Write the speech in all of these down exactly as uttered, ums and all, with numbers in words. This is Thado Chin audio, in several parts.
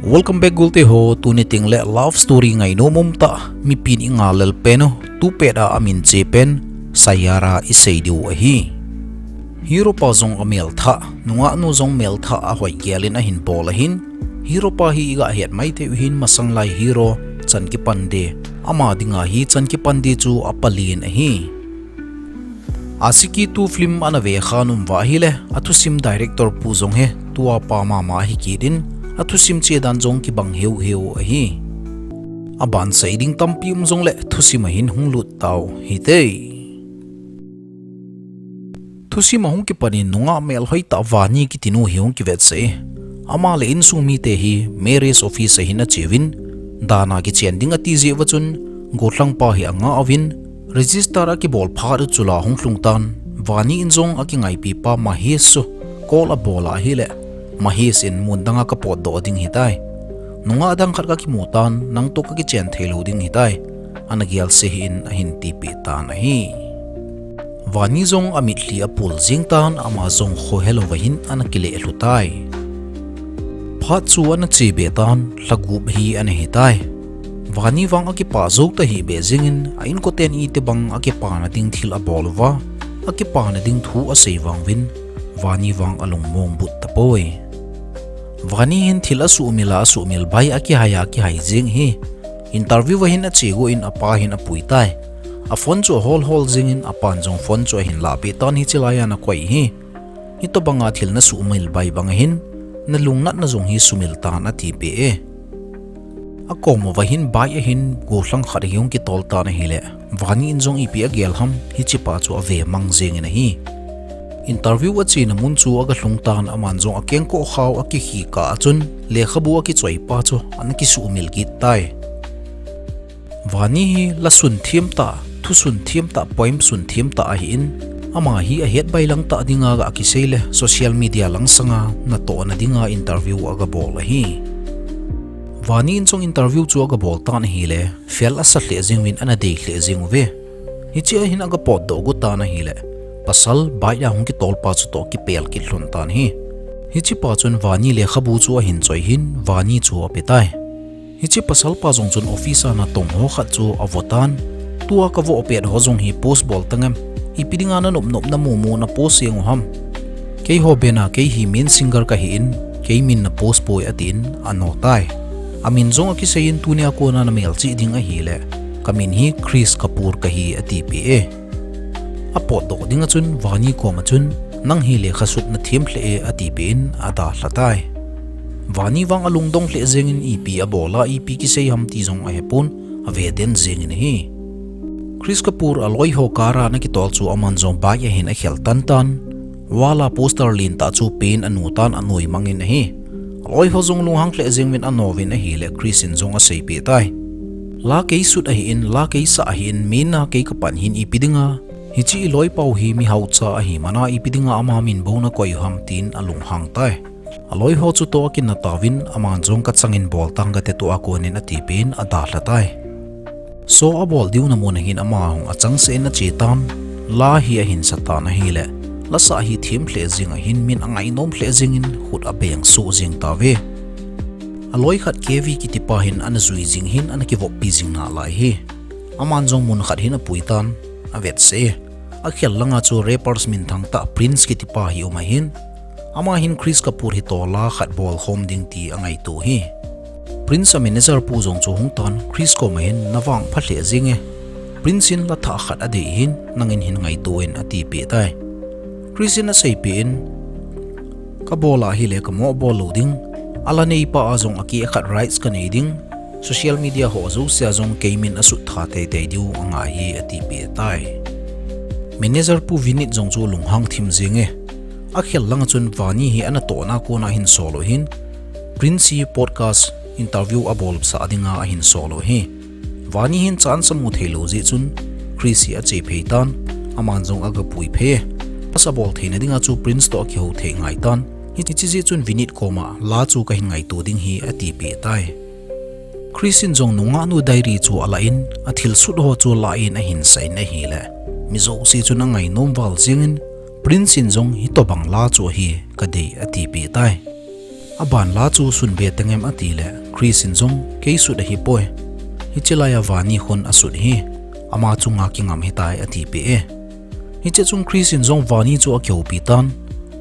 Welcome back gulte ho, tuni tengle love story ngainom umtah, mipin ingal lel pen u, tupet a amin che pen, Sayara isei diu ahi. Hero pa jong amel thah, nungah nu jong mel thah ahoi gel in ahin bol ahin. Hero pa hi iga het maithei u hin, masang lai hero, Chan Kipande, ama dinga hi Chan Kipande chu apalen ahi. Ashiki two film ana ve khan um uva ahile, athusim director pu jong hi tua pa mama ahi kit in, athusim che dan jong kibang heu heu ahi. Aban sei ding tampi um jongle thusim a hin hung lut tau hite. Thusim a hung kipan in nungah melhoi tah Vani kiti nu hi hung kivetsah e. Ama le insung mite hi marriage office a hin ache uvin, dan a kichen ding ati jeh uva chun, gollhang pa hi anga uvin, register akibol phat u chula hung lhung tan, Vani in jong akingaipi pa Mahesh chu call abol a ahile, Mahesh in mun dang a kapotdoh ding ahitai. Nungah dang khat kakimu tan, nang toh kakichen thei lou ding ahitai, ana gel se hih in ahin tipeh tan ahi. Vani jong amitlhi apul jing tan, ama jong khohelou va hin ana kileh lhu tai. Phat chu ana che be tan, lha gup hi ana hitai. Vani vang akipah jou tahih beh jeng in, a inkoten itobang akipana ding thil abol uva, akipana ding thu asei vang uvin, Vani vang alungmong but tapoi. Vani hin thil asuhmil a asuhmil bai akihai a akihai jeng hi. Interview a hin ache got in apa hin apui tai. A phone chu ahol hol jeng in apan jong phone chu ahin lahpeh tan, hiche lai a ana koi hi. Hitobang a thil nasuhmil bai bang a hin, nalungnatna jong hi sumil tan atipeh e. Akom uva hin bike a hin gollhang khat hi hung kitol tan ahile, Vani in jong ipi agel ham, hiche pa chu ave mang jeng in ahi. Interview achena mun chu aga lhung tan, aman jong akengkoh khao akikhih kah a chun, lekhabu akichoi pa chu ana kisuhmil kit tai. Vani hi la sunthem tah, thu sunthem tah, poem sunthem tah ahin, ama hi ahet bailang tah dinga ga kisei le social media langsang a natohna dinga interview aga bol ahi. Vani in jong interview chu aga bol tan ahile, fel asa lheh jeng uvin, ana dei lheh jeng uve. Hiche a hin aga potdoh got tan ahile, pasal bike a hung kitol pa chu toh kipel kit lhon tan ahi. Hiche pa chun Vani lekhabu chu ahin choi hin, Vani chu ape tai. Hiche pasal pa jong chun office a natong ho khat chu avo tan. Tua kavoh pet ho jong hi post bol tangem? Ipi dinga nanop nop namu mu na post jeng u ham? Keiho band a kei hi main singer kahi in, kei min na post poi atin ano tai. Amin jong akisei in, tunia kona namelchih ding ahile, kamin hi Kris Kapoor kahi atipeh e. Apotdoh ding a chun Vani koma chun, nang hi lekha sut nathem lheh e atipeh in adalha tai. Vani vang alungdong lheh jeng in, ipi abol a ipi kisei ham ti jong ahepon, ave den jeng in ahi. Kris Kapoor aloi ho car a ana kitol chu aman jong bike a hin akhel tan tan. Wall a poster lentah chu paint anu tan, anoi mang in ahi. Aloi ho jong lunghang lheh jeng uvin ano uvin ahile, Kris in jong aseipeh tai. La kei sut ahin, la kei sah ahin, main a kei kapan hin ipi dinga hiche iloipa u hi mi haucha ahi mana ipi dinga ama min bou nakoi u ham tin alunghang tai. Aloi ho chu toh akinah tauvin, aman jong kachang in bol tange tia tua konin atipeh in adalha tai. Show abol diu na mun a hin ama hung achangseh in ache tan, la hi ahin sa tan ahile, lasah hi them lheh jeng ahin, min angainom lheh jeng in khut abeng soh jeng tauve. Aloi khat K V kiti pa hin ana jui jing hin ana kivoppi jing nalai hi. Aman jong mun khat hin apui tan, avetsah e. Akhel langa chu rappers minthang tah Prince kiti pa hi um ahin. Ama hin Kris Kapoor hi toh la khat bol khom ding ti angaito hi. Prince a manager pu jong chu hung tan, Kris koma hin, navangpha lheh jeng e. Prince in la thah khat adei hin, nangin hin ngaito in atipeh tai. Kris in aseipeh in, kabol a ahile kamoh bol lou ding. Ala neipa a jong akeh khat rights kanei ding. Social media ho jouse a jong kei min asut tha teitei diu angai hi atipeh tai. Manager pu Vineet jong chu lunghang thim jeng e. Akhel langa chun Vani hi anatohna kona hin sol u hin, Prince hi podcast interview abolsah dinga ahin sol u hi. Vani hin chance amu thei lou jeh chun, Kris hi ache phei tan, aman jong aga pui phei e. Asa bol theina dinga chu Prince toh akihou thei ngai tan. Hiche jeh chun Vineet koma la chu kahin ngaito ding hi atipeh tai. Kris in jong nungah nu diary chu alah in, athilsut ho chu la in ahin sa in ahile, mi jouse chun angainom val jeng in, Prince in jong hitobang la chu ahi kadei atipeh tai. Aban la chu sut be tangem ati le, Chris in jong, kei sut ahipoi. Hiche laiya Vani khun asut hi, ama chunga kingam hitai ati peh e. Hiche chun Chris in jong Vani chu akihoupi tan,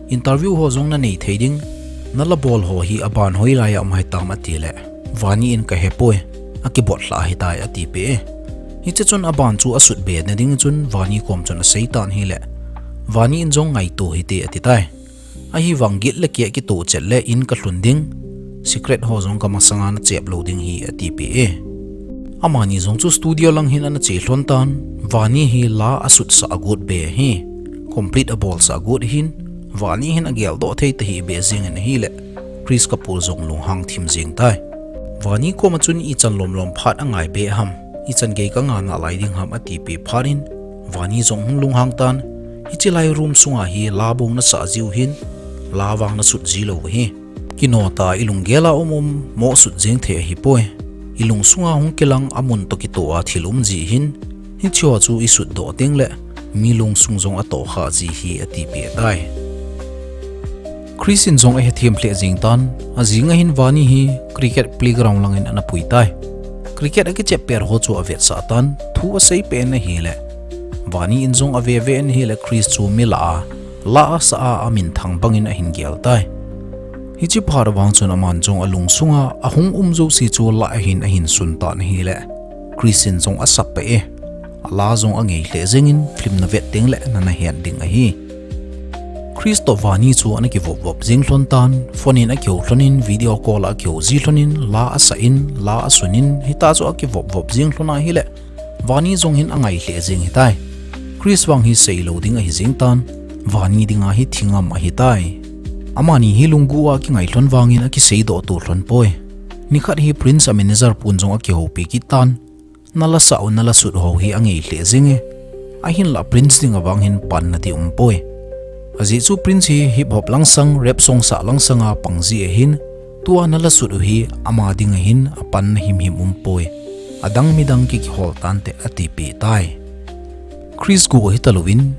interview ho jong nanei thei ding, nala bol ho hi aban hoilaiya um hitam ati le, Vani in kahepoi, akibot lha hitai ati peh e. Hiche chun aban chu asut be na ding chun Vani kom chun asei tan hile, Vani in jong ngaito hite ati tai. Ahivang git le keh kitoh chet le in kalhun ding, secret ho jong kamasanga nachep lou ding hi ati peh e. Amani jong chu studio lang hin ana che lhon tan, Vani hi la asutsah agot be hi, complete abolsah agot hin, Vani hin ageldoh thei tahih be jeng in ahile, Chris Kapoor jong lunghang thim jeng tai. Vani koma chun ichan lomlom phat angai be ham, ichan gei kanga nalai ding ham ati peh phat in, Vani jong hung lunghang tan, hiche lai room sunga hi la bou nasah jiu hin, la vang nasut ji lou hi. Kino tah a ilunggel a um um, mo sut jeng thei ahipoi. Ilung sunga hung kilang amun toh kitoh a thil um ji hin, hiche ho chu isut doh teng le, mi lungsung jong atoh kha ji hi ati peh tai. Chris in jong ahethem lheh jeng tan, ajing ahin Vani hi cricket playground lang in ana pui tai. Cricket akichep pet ho chu avetsah tan, thu asei peh in ahile, Vani in jong ave ve in ahile Chris chu mi la a, la asah a aminthang bang in ahin gel tai. Hiche phat vang chun aman jong alung sunga ahung um jouse chu la ahin ahin sun tan ahile, Chris in jong asap peh e. Ala jong angei lheh jeng in film navet teng le nana het ding ahi. Chris toh Vani chu ana kivop vop jeng lhon tan, phone in akihou lhon in, video call a akihou ji lhon in, la asah in, la asun in, hita chu akivop vop jeng lhon ahile, Vani jong hin angai lheh jeng hitai. Chris vang hi sei lou ding ahi jeng tan, Vani dinga hi thi ngam ahitai. Amani hi lunggu a kingai lhon vangin akisei doh to lhon poi. Nikhat hi Prince a manager pun jong akihoupi kit tan, nala sah u nala sut ho hi angei lheh jeng e. Ahinlah Prince dinga vang hin panna ti um poi. Ajeh chu Prince hi hip hop langsang, rap song sah langsang a pang ji ahin, tua nala sut u hi ama dinga hin apanna himhim um poi. Adang midang kikihol tante ati peh tai. Chris gu hita louvin,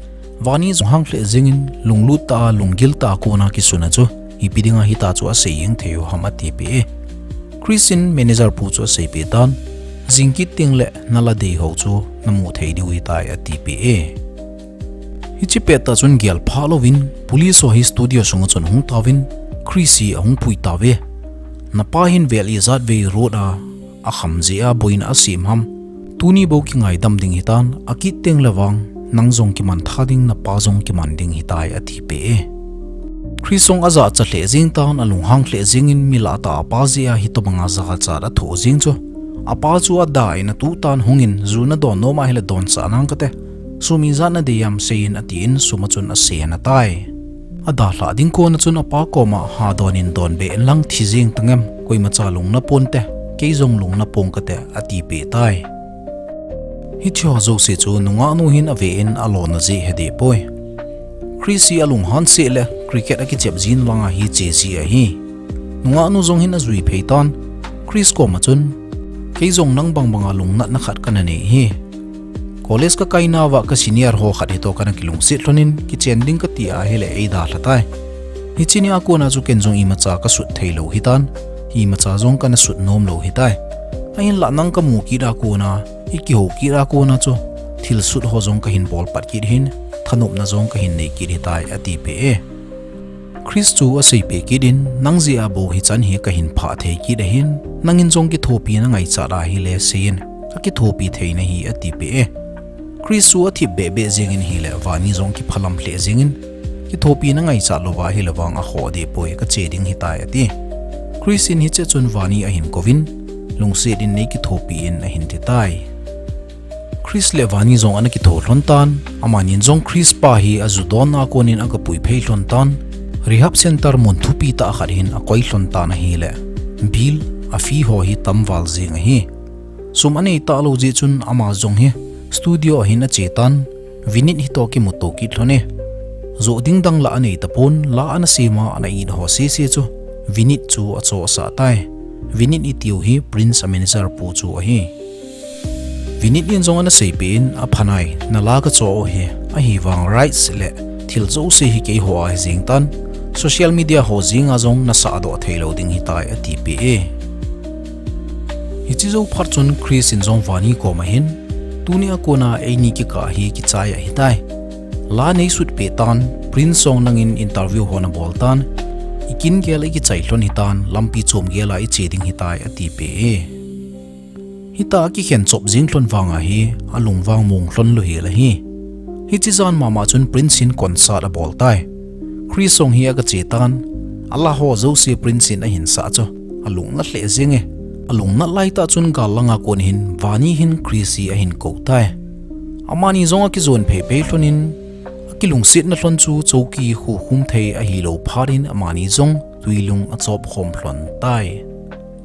Vani jong hang lheh jeng in, lunglut tah a, lunggil tah a kona kisun a chu, ipi dinga hita chu asei jeng thei u ham ati peh e. Chris in manager pu chu asei peh tan, jing kit teng le nala dei ho chu namu thei diu hitai ati peh e. Hiche pet tah chun gel pha louvin, police ho hi studio sunga chun hung tauvin, Chris hi ahung pui tauve. Napa hin vel ijat vei road a, akham jeh a boina asem ham. Tuni bou kingaidam ding hitan, akit teng le vang, nang jong kiman tha ding, napa jong kiman ding hitai ati peh e. Chris jong ajahcha lheh jeng tan, alunghang lheh jeng in mi lah tah a apa jeh a hitobanga jachat athoh jeng chu. Apa chu ada in atuh tan hung in, ju nadon nom ahile donsah nang kate. Sum ijat nadei ham sei in ati in sum a chun ase na tai. Adalhah ding kona chun apa koma ha don in don be in lang thi jeng tangem, koimacha lungna ponte, kei jong lungna pong kate ati peh tai. Hiche ho jouse chu nungah nu hin ave in alona jeh he deh poi. Chris hi alunghan seh le cricket akichep jin vanga hi che ji ahi. Nungah nu jong hin ajui phei tan, Chris koma chun, kei jong nang bangbanga lungnatna khat kana nei hi. College kakai nauva ka senior ho khat hitoh kana kilungset lhonin, kichen ding kati ahile eidalha tai. Hiche nia kona chu ken jong imacha kasut thei lou hitan, imacha jong kana sut nom lou hitai. Ahinlah nang kamu kit a kona, ikihou kit a kona chu, thilsut ho jong kahin bol pat kit hin, thanopna jong kahin nei kit hitai ati peh e. Chris chu asei peh kit in, nang jeh a bou hichan hi kahin phah thei kit ahin, nangin jong kithopi nangaichat ahile seiyin, kakithopi thei nahi ati peh e. Chris chu athip behbeh jeng in ahile, Vani jong kiphalam lheh jeng in, kithopi nangaichat louva ahile vang akhoh deh poi, kache ding hitai ati. Chris in hiche chun Vani ahin kouvin, lungset in nei kithopi in ahin ti tai. Chris le Vani jong ana kitho lhon tan, amanin jong Chris pa hi aju donna konin aga pui phei lhon tan, rehab center mun thupi tah khat hin akoi lhon tan ahile, bill, a fee ho hi tamval jeng ahi. Sum anei talou jeh chun ama jong hi studio a hin ache tan, Vinit hitoh kimuto kit lhon e. Joh ding dang lah anei tapon, la ana sem a ana it ho sese chu, Vinit chu achohsah tai. Vinit itiu hi Prince a manager pu chu ahi. Vinit in jong ana seipeh in, aphanai, nala kachoh u hi, ahivang rights le thil jouse hi keiho a hi jeng tan, Social media ho jeng a jong nasah doh thei lou ding hitai ati peh e. Hiche jou phat chun Chris in jong Vani koma hin, tuni a kona eini kikah hi kichai ahitai. La nei sut peh tan, Prince jong nangin interview ho nabol tan, i kin gel a i kichai lhon hitan, lampi chom gel a i che ding hitai ati peh e. Hita a kikhen chop jing lhon vang a hi, a lungvang mong lhon lou hel ahi. Hiche jan mama chun Prince hin concert abol tai. Chris jong hi aga che tan, a la ho jouse Prince in ahin sah chu, a lung na lheh jeng e. A lung na lai tah chun gal lang a kon hin Vani hin Chris hi ahin kou tai. Amani jong a kijon phei phei lhon in, a kilungset na lhon chu chouki khu khum thei ahi lou phat in amani jong tui lung a chop khom lhon tai.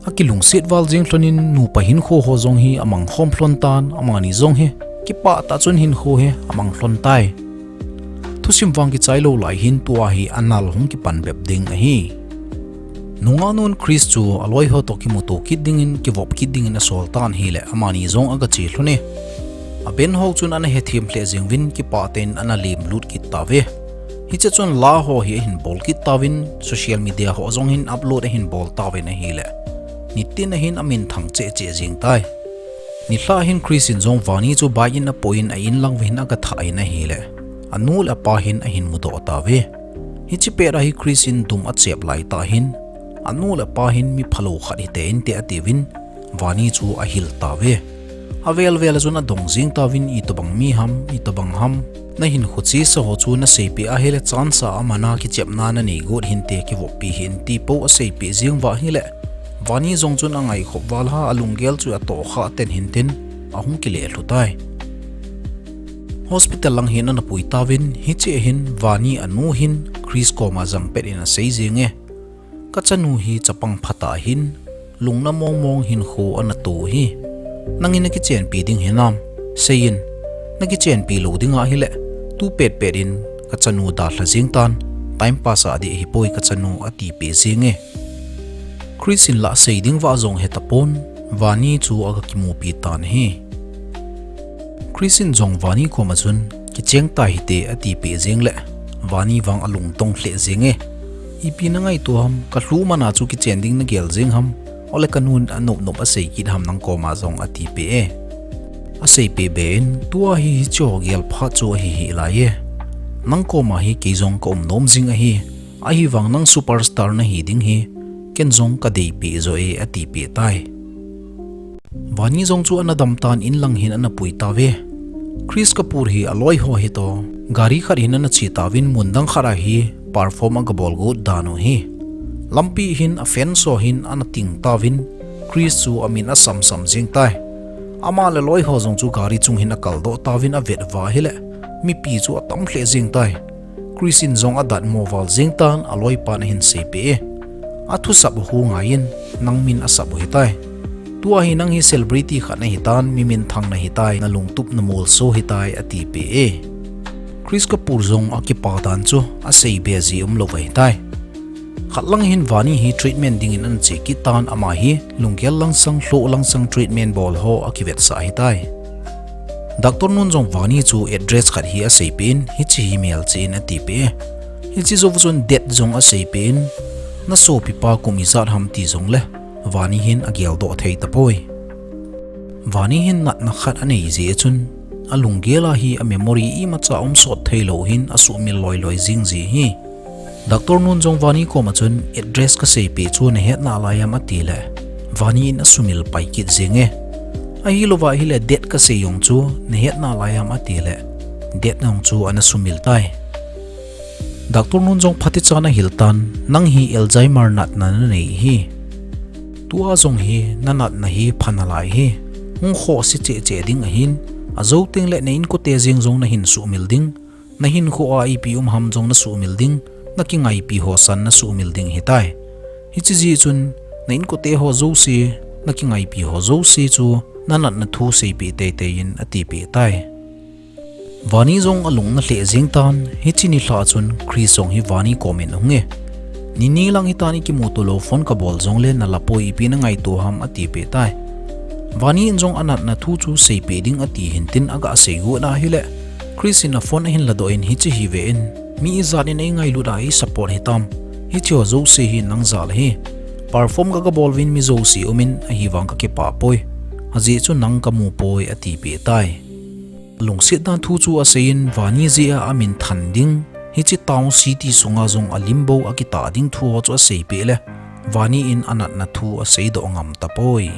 A kilungset val jeng lhon in nupa hinkho ho jong hi amang khom lhon tan, amani jong hi kipah tah chun hinkho hi amang lhon tai. Thusim vang kichai lou lai hin tua hi a nal hung kipan bep ding ahi. Nungah nun Chris chu a loi ho toh kimuto kit dingin, kivop kit dingin a sol tan ahile, amani jong aga che lhon e. A band ho chun ana hethem lheh jeng uvin, kipah tah in ana lim lut kit tauve. Hiche chun la ho hi ahin bol kit tauvin, social media ho jong hin upload ahin bol tauvin ahile, nitin a hin a minthang cheh cheh jeng tai. Nilhah hin Chris in jong Vani chu bike in apoh in a in lang uva hin aga thah in ahile, a nu le a pa hin ahin mudoh tauve. Hiche pet a hi Chris in dum a chep lai tah hin, a nu le a pa hin mi phalou khat hite inte atiuvin, Vani chu ahil tauve. A vel vel a chun adong jeng tauvin, itobang mi ham, itobang ham, na hinkho chesa ho chu na seipeh ahile chance a amana kichepna na nei got hinte, kivoppi hih in ti pou a seipeh jeng uva ahile, Vani jong chun a ngaikhop val a, a lunggel chu a tohkhah ten hintin, ahung kile lhu tai. Hospital lang hin ana pui tauvin, hiche a hin Vani a nu hin Chris koma jang pet in asei jeng e. Ka chanu hi chapang phatah ahin, lungna mong mong hinkho ana to ahi. Nangin na kichenpi ding hinam? Seiyin, na kichenpi lou ding ahile, tu pet pet in ka chanu dalha jeng tan, time pass a ding ahipoi ka chanu ati peh jeng e. Chris in la sei ding uva jong hetapon, Vani chu aga kimupi tan ahi. Chris in jong Vani koma chun, kicheng ta hite ati peh jeng le, Vani vang a lungtong lheh jeng e. Ipi na ngaito ham, ka lhu mana chu kichen ding na gel jeng ham, ole ka nun a nop nop a sei kit ham nang koma jong ati peh e. A seipeh be in, tua hi hiche ho gel phat chu ahi hih lai e. Nang koma hi kei jong ka um nom jing ahi, ahivang nang superstar na hi ding hi, ken jong ka deipeh jo e ati peh tai. Vani jong chu ana dam tan in lang hin ana pui tauve. Chris Kapoor hi a loi ho hi toh, gari khat hin ana che tauvin mun dang khat a hi perform aga bol got dan u ahi. Lampi hin a fans ho hin ana ting tauvin, Chris chu a min a sam sam jeng tai. Ama le loi ho jong chu gari chung hin a kal doh tauvin a vet uva ahile, mipi chu a tam lheh jeng tai. Chris in jong a datmo val jeng tan a loipan ahin seipeh e. A thusap u khu ngai in, nang min a sap u hitai. Tua hi nang hi celebrity khat na hitan, mi minthang na hitai, na lungtup na molso hitai, ati peh e. Chris Kapoor jong a kipah dan chu a seibe ji umlou ahitai. Khat lang hin Vani hi treatment dingin ana che kit tan, ama hi lunggel langsang, lhoh langsang treatment bol ho a kivetsah ahitai. Doctor nun jong Vani chu address khat hi a seipeh in, hiche hi melchih in ati peh e. Hiche jou chun date jong a seipeh in, na sopipa kum ijat ham ti jongle, Vani hin a geldoh thei tapoi. Vani hin natna khat a nei jeh chun, a lunggel a hi a memory imacha um sot thei lou hin a sumil loi loi jing ji ahi. Doctor nun jong Vani koma chun address ka seipeh chu na het nalai am ati le, Vani in a sumil pai kit jeng e. Ahilouva ahile date ka sei jong chu na het nalai am ati le, date jong chu ana sumil tai. Doctor nun jong phatechan ahil tan, nang hi Alzheimer natna na nei ahi. Tua jong hi na natna hi pha nalai ahi. Hung khoh se cheh cheh ding ahin, a jou teng le na inkote jeng jong na hin sumil ding, na hinkho a ipi um ham jong na sumil ding, na kingaipi ho san na sumil ding ahitai. Hiche jeh chun, na inkote ho jouse, na kingaipi ho jouse chu, na natna thu seipeh teitei in ati peh tai. Vani jong a lung na lheh jeng tan, hiche nilhah chun Chris jong hi Vani kom in ahung e. Nini lang hitan i kimuto lou phone ka bol jongle na lapoi ipi na ngaito ham ati peh tai. Vani in jong a natna thu chu seipeh ding ati hintin aga sei got ahile, Chris in a phone ahin ladoh in, "Hiche hi ve in, mi ijat in eingailut a eisupport hitam. Hiche ho jouse hi nang jal ahi. Perform ka, kabol uvin mi jouse umin, ahivang kakipah poi. Ajeh chu nang kamu poi," atipeh tai. Lungset dan thu chu aseiyin, Vani jeh a amin than ding, hiche town city sunga jong alim bou akitah ding thu ho chu aseipeh le, Vani in anatna thu aseidoh ngam tapoi.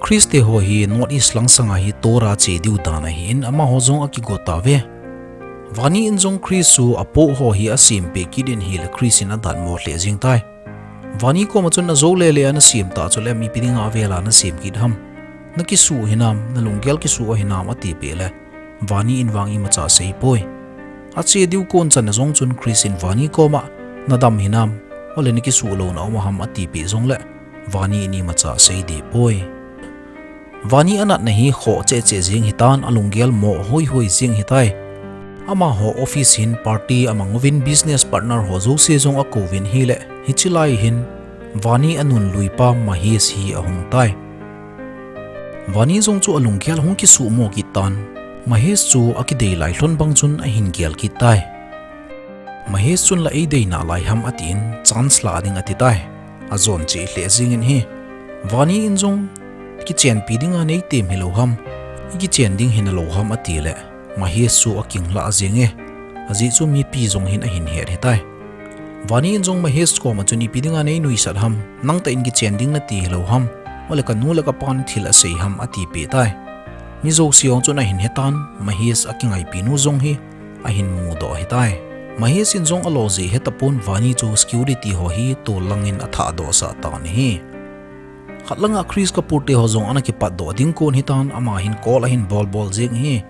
Chris te ho hi North East langsang a hi tour a che diu dan ahin, amaho jong akigo tauve. Vani in jong Chris chu apoh ho hi asempeh kit in ahile, Chris in adatmo lheh jeng tai. Vani koma chun, "Ajou lele a nasem tah chule, ipi dinga avel a nasem kit ham? Nakisuh hinam, nalunggel kisuh ahinam?" atipeh le, Vani in vang imacha aseipoi. Ache diu kon chan a jong chun Chris in Vani koma, "Nadam hinam, ole nakisuh louna um ham?" atipeh jongle, Vani in imacha aseideh poi. Vani anatna hi khoh cheh cheh jeng hitan, alunggel mo hoi hoi jeng ahitai. Amaho office hin party amang uvin, business partner ho jouse jong akouvin ahile, hiche lai hin Vani anunlui pa Mahesh hi ahung tai. Vani jong chu alunggel hung kisuhmo kit tan, Mahesh chu akidei lai lhon bang chun ahin gel kit tai. Mahesh chun, "La eidei nalai ham?" atin, "Chance la ding," ati tai. Ajon cheh lheh jeng in ahi. Vani in jong, "Kichenpi dinga neitem hilou ham? Ikichen ding hinalou ham?" atile, Mahesh chu akinglah jenge. Ajeh chu mipi jong hin ahin het ahitai. Vani in jong Mahesh koma chun, "Ipi dinga neinuisat ham? Nangtah in kichen ding nati hilou ham? Ole kanu le kapan thil asei ham?" atipeh tai. Mi jouse jong chun ahin hetan, Mahesh akingaipi nu jong hi ahin mudoh ahitai. Mahesh in jong alo jeh hetapon, Vani chu security ho hi tol langin athahdoh sah tan ahi. Khat langa Chris Kapoor te ho jong ana kipatdoh ding kon hitan, ama hin call ahin bolbol jeng ahi.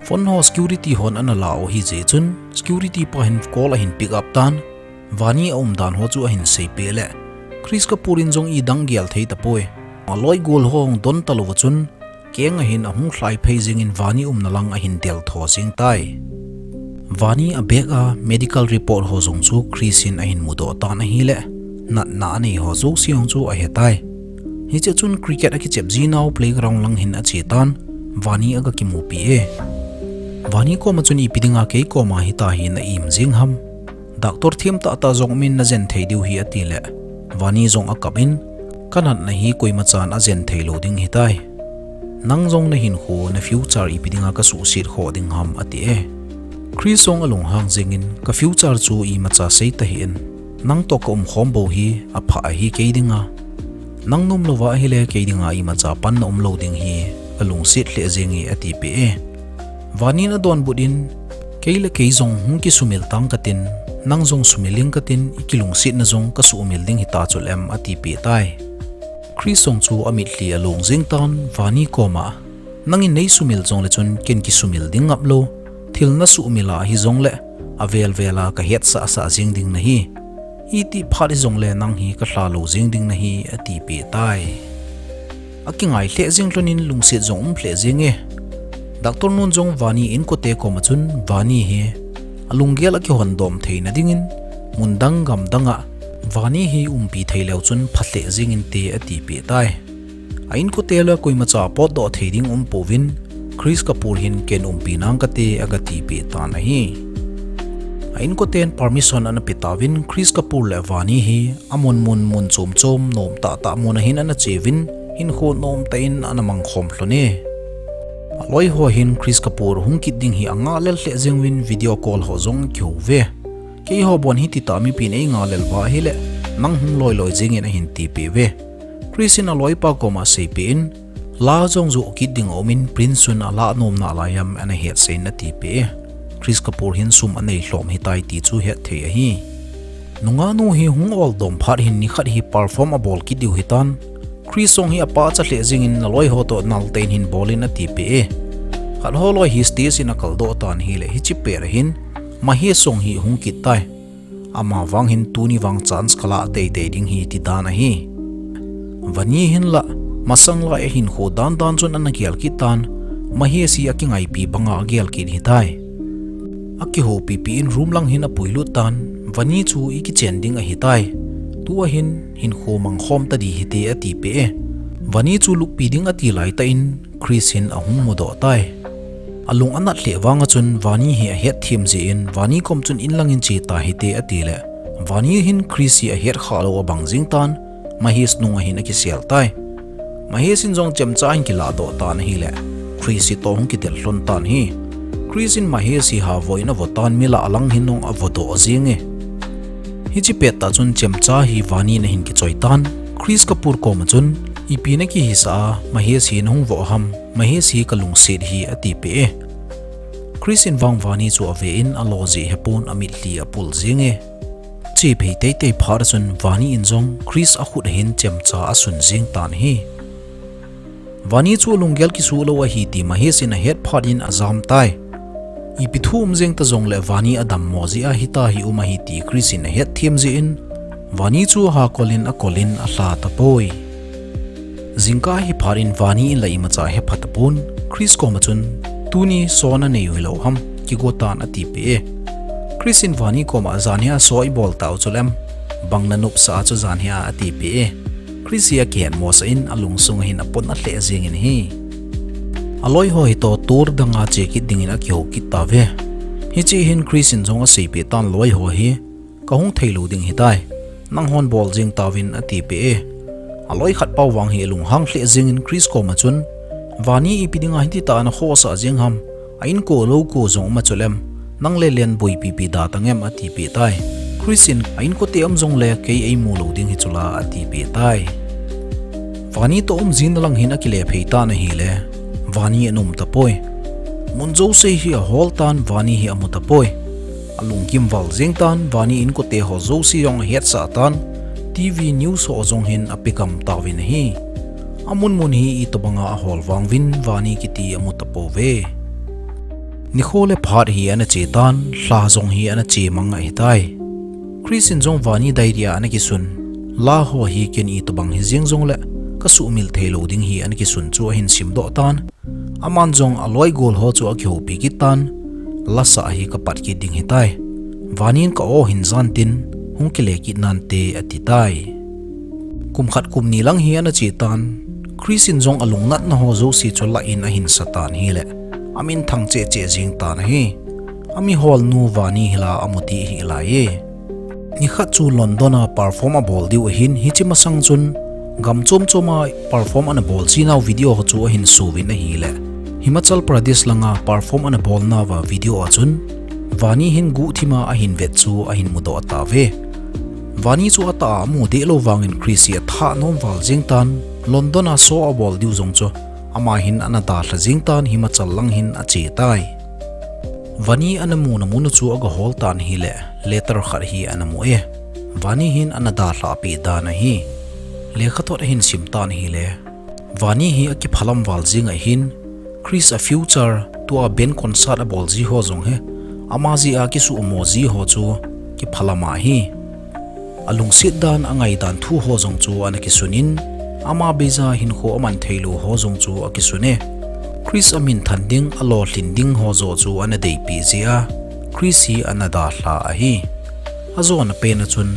Phone ho security hon ana la u ahi jeh chun, security pa hin call ahin pick up tan, Vani aumdan ho chu ahin seipeh le, Chris Kapoor in jong idang gel thei tapoi. Aloi gol ho hung don talou va chun, keng ahin ahung lhai phei jengin Vani umna lang ahin del tho jeng tai. Vani a bag a medical report ho jong chu Chris in ahin mudoh tan ahile, natna anei ho jouse jong chu ahetai. Hiche chun cricket akichep jinau playground lang hin ache tan, Vani aga kimupi e. Vani koma chun, "Ipi dinga kei koma hitahi na im jeng ham? Doctor them tahtah jong umin najen thei diu ahi," atile, Vani jong akap in, "Kanatna hi koimachan ajen theilou ding ahitai. Nang jong nahinkho, na future ipi dinga kasuhset khoh ding ham?" ati e. Chris jong alunghang jengin, "Ka future chu imacha sei tahih in, nangtoh kaumkhom bou hi aphah ahi kei dinga. Nang nomlouva ahile kei dinga imacha panna umlou ding hi kalungset lheh jenge," atipeh e. Vani in adonbut in, "Kei le kei jong hung kisumil tang katin, nang jong sumil ing katin, ikilungsetna jong kasuhmil ding hita chulem," atipeh tai. Chris jong chu amitlhi along jeng tan, Vani koma, "Nangin neisumil jongle chun ken kisumil ding ngaplou, thil nasuhmil a hijongle, avel vel a kahetsah sah jeng ding nahi. Itih phat hijongle nang hi kalhalou jeng ding nahi," atipeh tai. Akingai lheh jeng lhonin lungset jong um lheh jenge. Doctor nun jong Vani inkote koma chun Vani hi alunggel akihondom theina dingin, mundang gamdang a Vani hi umpi theileu chun pha lheh jeng inte atipeh tai. A inkote le koimacha potdoh thei ding umpouvin, Chris Kapoor hin ken umpi nang kate aga tipeh tan ahi. A inkoten permission ana petauvin, Chris Kapoor le Vani hi amun mun mun chom chom, nom tahtah mun ahin ana cheuvin, hinkho nomtah in ana mangkhom lhone. Aloi ho hin Chris Kapoor hung kit ding hi angah lel lheh jenguvin video call ho jong akihouve. Keiho bon hititah mipin eingahlel uva ahile, nang hung loi loi jengin ahin tipeh uve. Chris in aloipa koma aseipeh in, la jong joh kit ding aumin, Prince chun alah nom nalai am ana hetsah in atipeh e. Chris Kapoor hin sum anei lhom hitai ti chu hetthei ahi. Nungahnu hi hung oldom phat hin nikhat hi perform abol kit diu hitan, Chris jong hi apahcha lheh jengin, naloiho toh naltah in hin bol in atipeh e. Khat ho loi hi stage in akaldoh tan ahile, hiche pet ahin Mahesh jong hi hung kit tai. Amavang hin tuni vang chance kalah teitei ding ahi ti dan ahi. Vani hinlah, masang lai ahinkho dan dan chun ana gel kit tan, Mahesh hi akingaipi banga agel kit ahitai. Akihoupipi in room lang hin apuilut tan, Vani chu ikichen ding ahitai. Tua hin hinkho mangkhom tading hite atipeh e. Vani chu luppi ding ati laitah in Chris hin ahung mudoh tai. Alung anat lheh vang a chun Vani hi ahet them jeh in Vani kom chun in lang in che ta hite ati le, Vani hin Chris hi ahet khah lou abang jing tan, Mahesh nung a hin akisel tai. Mahesh in jong chemcha ahin kilah doh tan ahile, Chris hi toh hung kidel lhon tan ahi. Chris in Mahesh hi havoh in avo tan, mi lah lang hin jong avo doh jing e. Hiche pet tah chun chemcha hi Vani in ahin kichoi tan, Chris Kapoor kom a chun, ipi na kihisah a, Mahesh hi na hung voh ham, Mahesh hi ka lungset ahi ati peh e. Chris in vang Vani chu ave in alo jeh hepon amitlhi apul jing e. Che phei teitei phat a chun Vani in jong Chris akhut a hin chemcha asun jing tan ahi. Vani chu alunggel kisuh lou ahi ti Mahesh in ahet phat in ajam tai. Ipi thu um jeng ta jong le Vani adammo jeh a hita hi um ahi ti Chris in ahet them jeh in, Vani chu hakol in akol in alha tapoi. Jingkah ahi phat in Vani in la imacha hepha tapon, Chris kom a chun, tuni show na nei u hilou ham, kigo tan ati peh e. Chris in Vani kom a, janhi a show ibol tau chu lem, bang na nopsah a chu janhi a ati peh e. Chris hi akihetmo sah in alungsung a hin apon alheh jing in ahi. Aloi ho hi toh tour dang a che kit ding in akihou kit tauve. Hiche hin Chris in jong aseipeh tan, loi ho hi, ka hung thei lou ding ahitai. Nanghon bol jing tauvin ati peh e. Aloi khat pau vang hi alunghang lheh jing in Chris kom a chun, Vani ipi dinga hiti tah a na khohsah jing ham, a inko lou ko jong um a chu lem, nang le len boipi pi da tang em ati peh tai. Chris in a inko te um jong le kei eimu lou ding hi chu la ati peh tai. Vani toh um jing na lang hin akile phei tan ahile, Vani anom tapoi. Mun jouse hi ahol tan, Vani hi amu tapoi. Alungkim val jeng tan, Vani inko te ho jouse jong ahetsah tan, TV news ho jong hin ape gam tauvin ahi. Amun mun hi itobang a ahol vang uvin Vani kiti amu tapouve. Nikho le phat hi ana che tan, lha jong hi ana che mang ahitai. Chris in jong Vani diary a ana kisun, la ho hi ken itobang hi jeng jong le ka suhmil thei lou ding hi ana kisun chu ahin simdoh tan. Aman jong aloi gol ho chu akihoupi kit tan, la sah hi ka pat kit ding ahitai. Vani in ka aw hin jan tin, hung kile kit nante ati tai. Kum khat kum ni lang hi ana che tan, Chris in jong alungnatna ho jouse chu la in ahin sa tan ahile, amin thang cheh cheh jing tan ahi. Ami holnu Vani hi la amu dih hih lai e. Nikhat chu London a perform abol diu ahin, hiche masang chun gam chom chom a perform ana bol chinau video ho chu ahin suvin ahile, Himachal Pradesh langa perform ana bolnauva video a chun Vani hin guhthim a ahin vet chu ahin mudoh tauve. Vani chu atah a amu deh lou vangin Chris hi athah nom val jeng tan, London a show abol diu jong chu ama hin ana dalha jeng tan, Himachal lang hin ache tai. Vani ana muna mun u chu aga hol tan ahile, letter khat hi ana mu e. Vani hin ana dalhah peh dan ahi. Lekhathot ahin sim tan ahile, Vani hi akiphalam val jing ahin, Chris a future, tua band concert abol ji ho jong hi, ama jeh a kisuhmo ji ho chu kiphalam ahi. Alungset dan, angaidan thu ho jong chu ana kisun in, ama beija hinkho aman theilou ho jong chu akisun e. Chris amin than ding, alolhin ding ho joh chu ana deipi jeh a, Chris hi ana dalha ahi. Ajona pen a chun,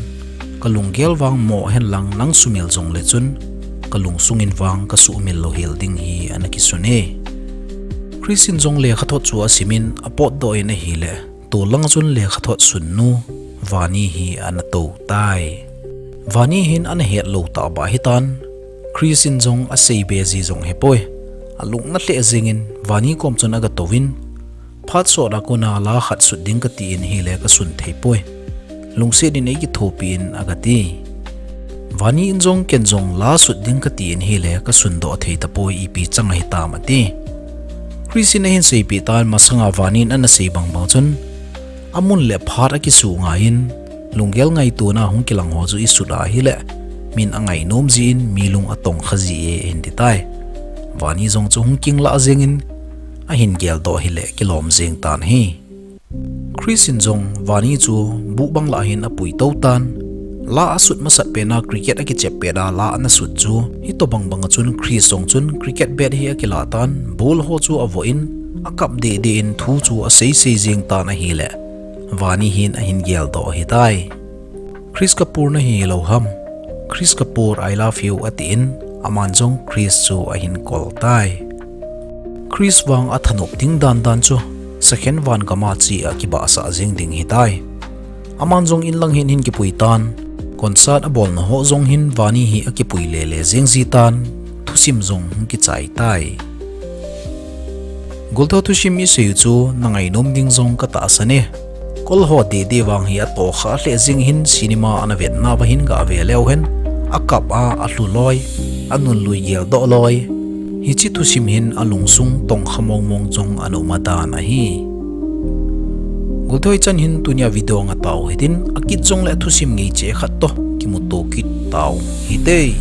ka lunggel vang mo hen lang nang sumil jongle chun, ka lungsung in vang ka suhmil louhel ding hi ana kisun e. Chris in jong lekhathot chu asimin apotdoh in ahile, tol langa chun lekhathot sunnu Vani hi ana tou tai. Vani hin ana hetlou tahbeh ahitan, Chris in jong aseibe ji jong ahipoi. Alung ana lheh jengin Vani kom chun aga touvin, phat sot a kona la khat sut ding kati in ahile kasun theipoi. Lungset in eikithopi in aga ti. Vani in jong ken jong la sut ding kati in ahile kasundoh thei tapoi, ipi chang ahitam ati. Chris in ahin seipeh tan, masanga Vani in ana sei bangbang chun, amun le phat akisuh ngai in, lunggel ngaitona hung kilang ho chu isut ahile, min angainom jin mi lung atongkha ji e ahin ti tai. Vani jong chu hung kinglah jengin, ahin geldoh ahile kilom jeng tan ahi. Chris in jong Vani chu buh bang lah hin apuitou tan. La asut masat pena cricket akichep pet a la ana sut chu, hitobang banga chun Chris jong chun cricket bat hi akilah tan, ball ho chu avoh in, akap deh deh in thu chu aseisei jeng tan ahile, Vani hin ahin geldoh ahitai. Chris Kapoor nahi lou ham? Chris Kapoor, I love you, atin, aman jong Chris chu ahin call tai. Chris vang a thanop ding dan dan chu, sakhen van gam a che a kibahsah jeng ding hitai. Aman jong in lang hin hin kipui tan, concert a bolna ho jong hin vani hi a kipui le le jeng ji tan, thusim jong hung kichai tai. Gultho thusim i sei u chu na ngainom ding jong ka tahsan e. Kol ho dede vang hi a tokha lheh jing hin cinema ana vetna va hin ga ve leu hen, a kap a, a lhu loi, a nun lui gel doh loi. Hichi thusim hin a lungsung tongkha mong mong jong ana um a dan ahi. Gultho i chan hin tunia video nga tau hitin, a kit jong le thusim ngei che khat to kimuto kit tau hite.